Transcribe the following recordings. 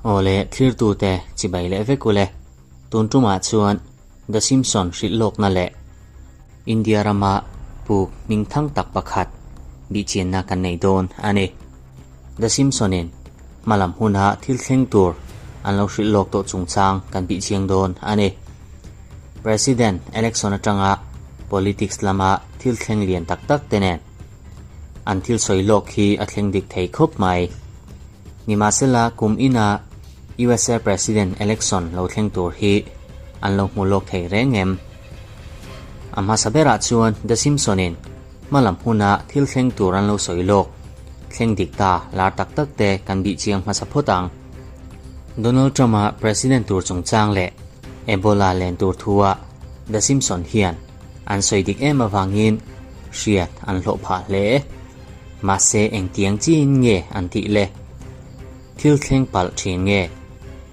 Aw le, thlirtute chibai leh vek ule. Tun tumah chuan The Simpson hrilh lawkna leh India rama puk hming thang tak pakhat bihchianna kan nei dawn a ni. The Simpson-in hmalam huna thil thleng tur an lo hrilh lawk tawh chungchang kan bihchiang dawn a ni. President election atanga politics lama thil thleng lian tak tak te nen an thil sawi lawk hi a thleng dik thei khawp mai. Nimahsela kum ina USA President election lo thleng tur hi an lo hmu lawk thei reng em? A hmasa berah chuan The Simpson-in hmalam huna thil thleng tur an lo sawi lawk thleng dik ta lar tak tak te kan bih chiang hmasa phawt ang. Donald Trump-a President tur chungchang leh Ebola len tur thua The Simpson hian an sawi dik em avangin hriat an hlawh phah hle. Mahse engtiang chiin nge an tih le? Thil thleng palh thin nge?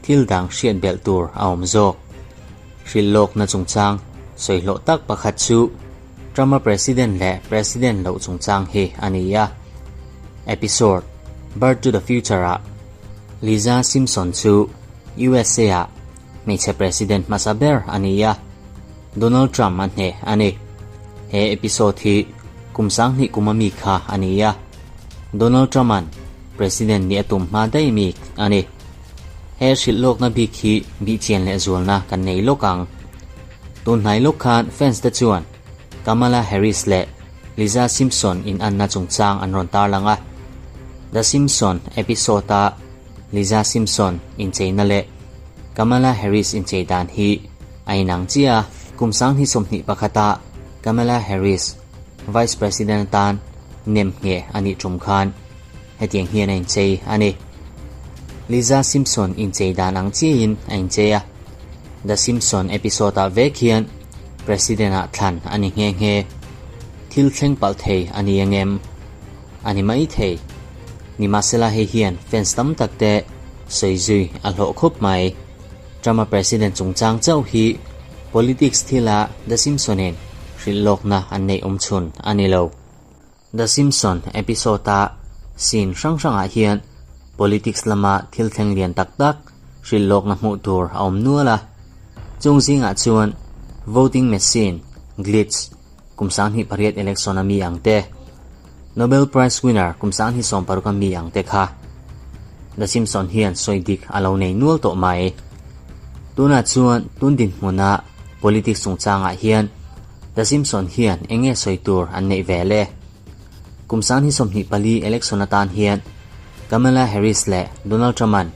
Thil dang hriat belh tur a awm zawk. Hrilh lawkna chungchang sawi hlawh tak pakhat chu Trump-a President leh President loh chungchang hi a ni a. Episode Birth to the Future-ah Lisa Simpson chu USA-ah hmeichhe President hmasa ber a ni a, Donald Trump a hneh a ni. He episode hi kum 2000 kuma mi kha a ni a, Donald Trump-a'n President nih a tum hma daih mi a ni. He hrilh lawkna bik hi bihchian leh zualna kan nei lawk ang. Tun hnai lawk khan fans te chuan Kamala Harris leh Lisa Simpson inanna chungchang an rawn tarlang a. The Simpson episode-a Lisa Simpson incheina leh Kamala Harris inchei dan hi a inang chiah a. Kum 2021 a Kamala Harris Vice President atan nem ngheh a nih tum khan hetiang hian a inchei a ni. Lisa Simpson inchei dan ang chiahin a inchei a. The Simpson episode-ah vek hian President-ah thlan a ni nghe nghe. Thil thleng palh thei a ni angem? A ni mai thei. Nimahsela hei hian fans tam tak te sawi zui a hlawh khawp mai. Trump-a president chungchang chauh hi politics thila The Simpson-in hrilh lawkna an neih awm chhun a ni lo. The Simpson episode-a scene hrang hrangah hian politics lama thil thleng lian tak tak hrilh lawkna hmuh tur a awm nual a. Chung zingah chuan voting machine glitch, Kum 2008 election a mi ang te, Nobel Prize winner kum 2016 a mi ang te kha The Simpson hian sawi dik a lo nei nual tawh mai. Tunah chuan tun dinhmuna politics chungchangah hian The Simpson hian eng nge sawi tur an neih ve le? Kum 2024 election atan hian Kamala Harris leh Donald Trump-a'n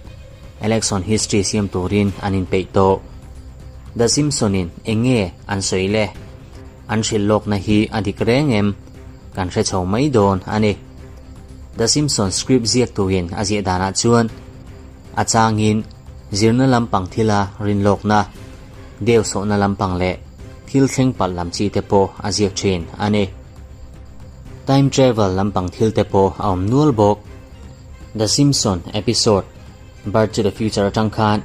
election history siam turin an inpeih tawh. The Simpson-in eng nge an sawi le? An hrilh lawkna hi a dik reng em? Kan hre chho mai dawn a ni. The Simpsons script ziaktuin a ziah danah chuan a changin zirna lampang thila rinlawkna, deuhsawhna lampang leh thil thleng palh lam chi te pawh a ziak thin a ni. Time travel lampang thil te pawh a awm nual bawk. The Simpsons episode Birth to the Future atang khan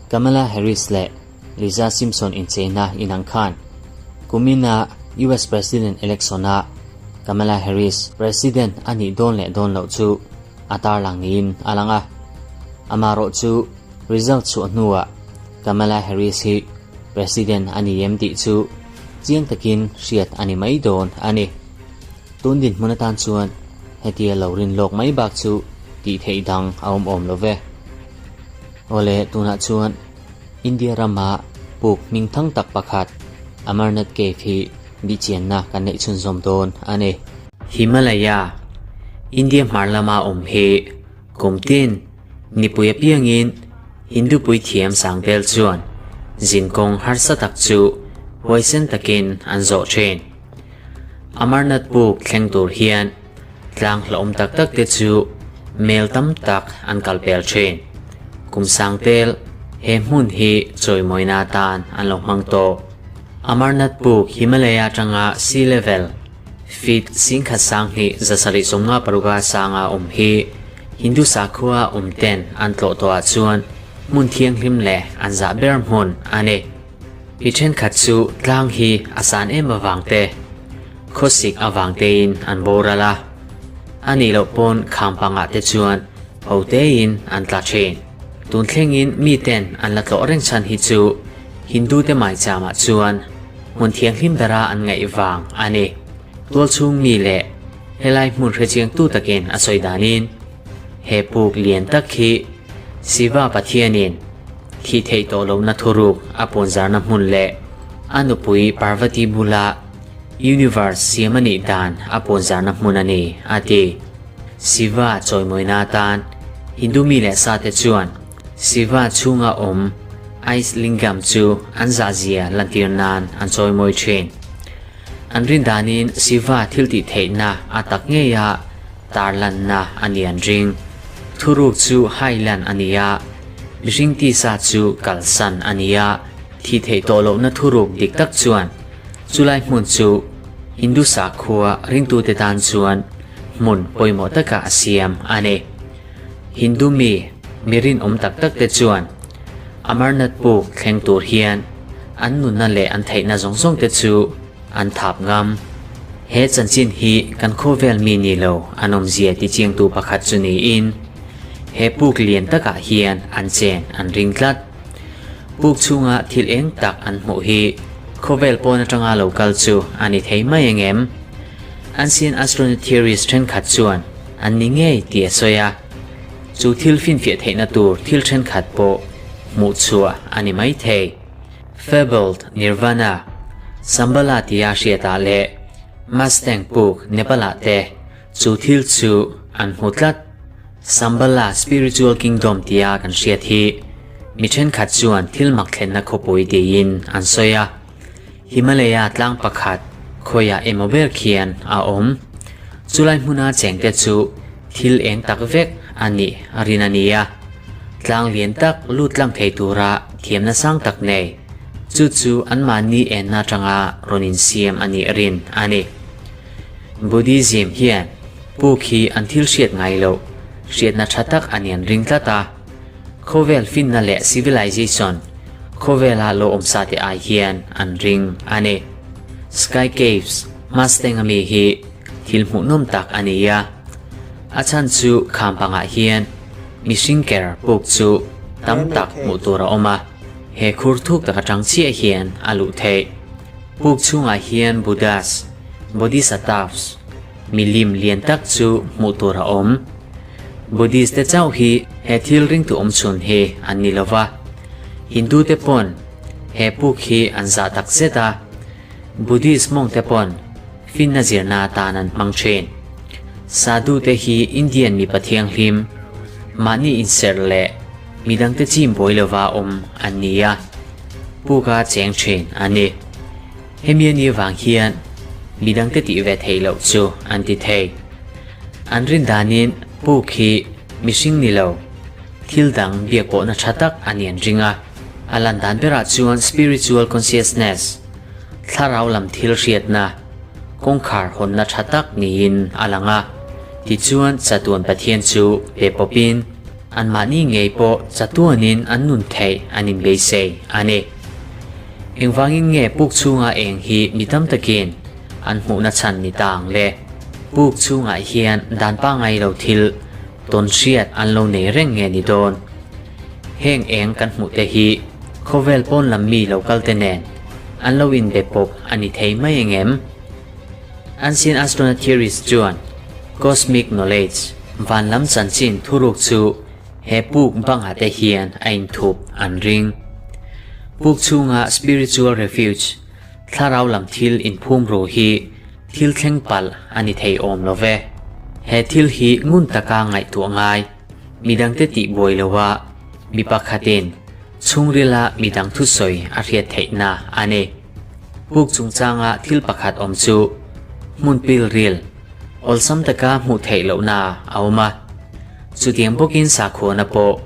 Kamala Harris leh Lisa Simpson incheina inang khan kumina US President election-ah Kamala Harris President a nih dawn leh dawn loh chu a tarlang niin a lang a. Amarawh chu result chhuah hnuah Kamala Harris hi President a ni em tih chu chiang takin hriat a ni mai dawn a ni. Tun dinhmun atan chuan hetia lo rin lawk mai bak chu tih theih dang a awm awm lo ve. Awle, tunah chuan India rama puk hming thang tak pakhat Amarnath Cave hi bihchianna kan neih chhunzawm dawn a ni. Himalaya, India hmar lama awm hi kum tin nipui apiangin Hindu puithiam Sangvel chuan zinkawng harsa tak chu huaisen takin an zawh thin. Amarnath puk thleng tur hian Tlang hlauhawm tak tak te chu mel tam tak an kal pel thin. Kum sang tel he hmun hi chawimawina atan an lo hmang tawh. Amarnath puk Himalaya atanga sea level feet 1275 sanga awm hi Hindu sakhua awm ten an tlawh tawhah chuan hmun thianghlim leh an zah ber hmun a ni. Mi thenkhat chu tlang hi a san em avang te, khawsik avang tein an boral a. A nih loh pawn kham pangah te chuan ho tein an tla thin. Tun thlengin miten an la tlawh reng chhan hi chu Hindu te maichamah chuan hmun thianghlim bera an ngaih vang a ni. Tualchhung mi leh helai hmun hrechiangtu takin a sawi danin he puk lian tak hi Shiva Pathianin thih theih tawh lohna thuruk a puanzarna hmun leh a nupui Parvati bula Universe siam a nih dan a puanzarna hmun a ni, a ti. Shiva chawimawina atan Hindu mi leh sate chuan Shiva chhunga awm Ice Lingam chu an zahzia lantir nan an chawimawi thin. An rin danin Shiva thiltih theihna a tak ngeia tarlanna a ni an ring. Thuruk chu hailan a ni a, mihring tisa chu kalsan a ni a, thih theih tawh lohna thuruk dik tak chuan Chulai hmun chu Hindu sakhua ringtute tan chuan hmun pawimawh takah a siam a ni. Hindu mi, mi rinawm tak tak te chuan Amarnath puk thleng tur hian an nunna leh an theihna zawng zawng te chu an thap ngam. He chanchin hi kan khawvel mi ni lo an awmzia tichiangtu pakhat chu niin he puk lian takah hian an chen an ring tlat. Puk chhunga thil eng tak an hmuh hi khawvel pawn atanga lo kal chu a ni thei mai ang em? Ancient astronaut theories thenkhat chuan an ni ngei tih a sawi a, chu thil finfiah theihna tur thil thenkhat pawh hmuh chhuah a ni mai thei. Fabled Nirvana, Shambhala tia hriatah leh Mustang puk Nepal-ah te chu thil chu an hmu tlat. Shambhala Spiritual Kingdom tia kan hriat hi mi thenkhat chuan thil mak thlenna khawpui tiin an sawi a. Himalaya tlang pakhat khawiah emaw ber khian a awm. Chulai hmuna chengte chu thil eng tak vek a nih a rin a ni a. Tlang lian tak lut tlang thei tura thiamna sang tak nei, chu chu anmahni enna atanga rawn insiam a nih rin a ni. Buddhism hian puk hi an thil hriat ngai loh, hriatna tha tak a nian ring tlat a. Khawvel finna leh civilization khawvela lo awm sa te ai hian an ring a ni. Sky Caves, Mustang a mi hi thil hmuhnawm tak a ni a. A chhan chu kham pangah hian mihring ker puk chu tam tak hmuh tur a awm a, he khur thuk tak atang chiah hian a luh theih. Puk chhungah hian Buddhas, Bodhisatavs, milim lian tak chu hmuh tur a awm. Buddhist te chauh hi he thil ringtu awm chhun hi an ni lova. Hindu te pawn he puk hi an zah tak zet a, Buddhist mawng te pawn finna zirna atan an hmang thin. Sadhu te hi Indian mipa thianghlim, mahni inserh leh midangte chim buai lova awm an ni a, puka cheng thin a ni. Hemi a nih vang hian midangte tih ve theih loh chu an ti thei. An rin danin puk hi mihring ni lo, thil dang biak pawhna tha tak a ni an ring a. A lan dan berah chuan spiritual consciousness, thlarau lam thil hriatna, kawngkhar hawnna tha tak niin a lang a. Tichuan chatuan Pathian chu pe pawpin anmahni ngei pawh chatuanin an nun theih an inbeisei a ni. Engvangin nge puk chhunga eng hi mi tam takin an hmuhna chhan ni ta ang le? Puk chhungah hian dan pangngai lo thil tawn hriat an lo nei reng nge ni dawn? Heng eng kan hmuh te hi khawvel pawn lam mi lo kal te nen an lo inbe pawp a ni thei mai engem? Ancient Astronaut Theories chuan Cosmic Knowledge, van lam chanchin thuruk chu He puk bangah te hian a inthup an ring. Puk chhunga spiritual refuge, thlarau lam thil inphum ru hi thil thleng palh a ni thei awm lo ve. He thil hi ngun taka ngaihtuah ngai, midangte tih buai loa mi pakhatin chhungrila midang thusawi a hriat theihna a ni. Puk chungchanga thil pakhat awm chu hmun pilril, awlsam taka hmuh theih lohna a awm a. Chutiang bawkin sakhuana pawh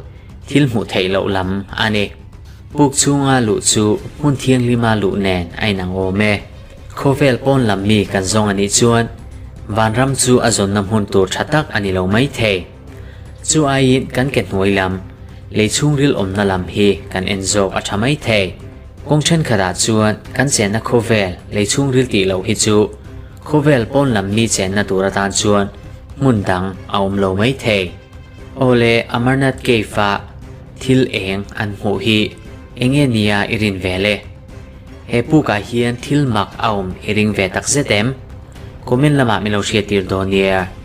thil hmuh theih loh lam a ni. Puk chhunga luh chu hmun thianghlima luh nen a inang awm e. Khawvel pawn lam mi kan zawng a nih chuan vanram chu a zawnna hmun tur tha tak a ni lo mai thei. Chu aiin kan ke hnuai lam, lei chhungril awmna lam hi kan en zawk a tha mai thei. Kawng thenkhatah chuan kan chenna khawvel lei chhungril tih loh hi chu khawvel pawn lam mi chenna tur atan chuan. hmun dang a awm lo mai thei. Awle Amarnath Cave a thil eng an hmuh hi enge nia i rin ve le? He pukah hian thil mak a awm i ring ve takzet em? Comment lamah min lo hriattir dawn nia.